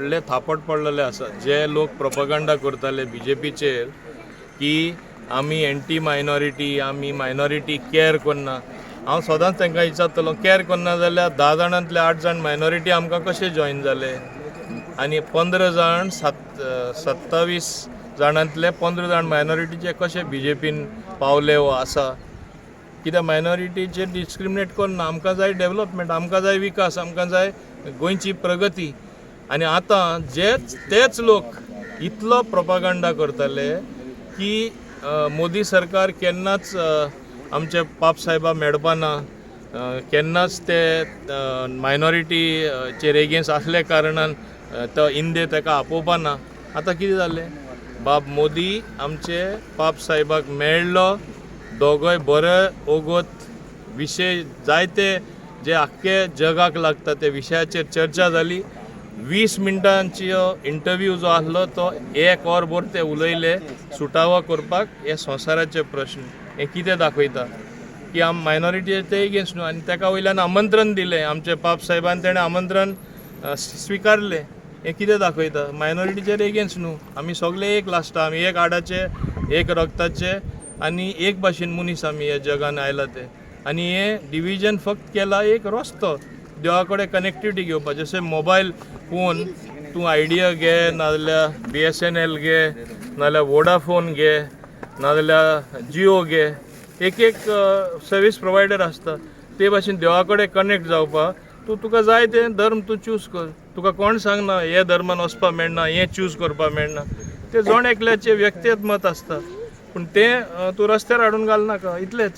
व्हडलें थापट पडलेलें आसा. जे लोक प्रोपगंडा करताले बीजेपीचेर की आमी एंटी मायनॉरिटी, आमी मायनॉरिटी कॅर करना, हांव सदांच तांकां विचारतलो, कॅर करना जाल्यार 10 जाणांतले 8 जाण मायनॉरिटी आमकां कशे जॉयन जाले आनी 15 जाण 27 जाणांतले 15 जाण मायनॉरिटीचे कशे बीजेपीन पावले वो आसा? कित्याक मायनॉरिटीचेर डिस्क्रिमिनेट करना. आमकां जाय डेवलपमेंट, आमकां जाय विकास, आमकां जाय गोंयची प्रगती. आनी आतां जेच तेच लोक इतलो प्रोपागंडा करताले की मोदी सरकार केन्नाच आमचे पाप साहेबा मेळपाना, केन्नाच ते मायनॉरिटीचेर एगेन्स्ट आसल्या कारणान तो इंदे ताका आपोवपाना. आतां कितें जालें? बाब मोदी आमचे पाप साहेबाक मेळ्ळो, दोगोय बरे ओगोत विशय जायते जे आख्खे जगाक लागता ते विशयाचेर चर्चा जाली. 20 मिनटांची इंटरव्यू जो आसलो तो एक वर भर ते उलयले सुटावो करपाक हे संवसाराचे प्रश्न. हे कितें दाखयता की आम मायनॉरिटी ते एगेन्स्ट न्हू. आनी ताका वयल्यान आमंत्रण दिलें आमचे पाप साहेबान, तेणें आमंत्रण स्विकारलें. हें कितें दाखयता? मायनॉरिटीचेर एगेन्स्ट न्हू. आमी सगळे एक लास्टा, आमी एक हाडाचे, एक रक्ताचे आनी एक भाशेन मनीस आमी ह्या जगान आयला ते. आनी हें डिविजन फक्त केला एक रस्तो देवा कडेन कनेक्टिविटी घेवपाक. जशें मोबायल फोन तूं आयडिया घे, नाजाल्यार बीएसएनएल घे, नाजाल्यार वोडाफोन घे, नाजाल्यार जियो घे, एक एक सर्वीस प्रोवायडर आसता. ते भाशेन देवा कडेन कनेक्ट जावपाक तूं तुका जाय तें धर्म तूं चूज कर. तुका कोण सांगना हे धर्मान वचपाक मेळना, हें चूज करपाक मेळना. तें जण एकल्याचें व्यक्तिगत मत आसता, पूण तें तूं रस्त्यार हाडून घालनाका, इतलेंच.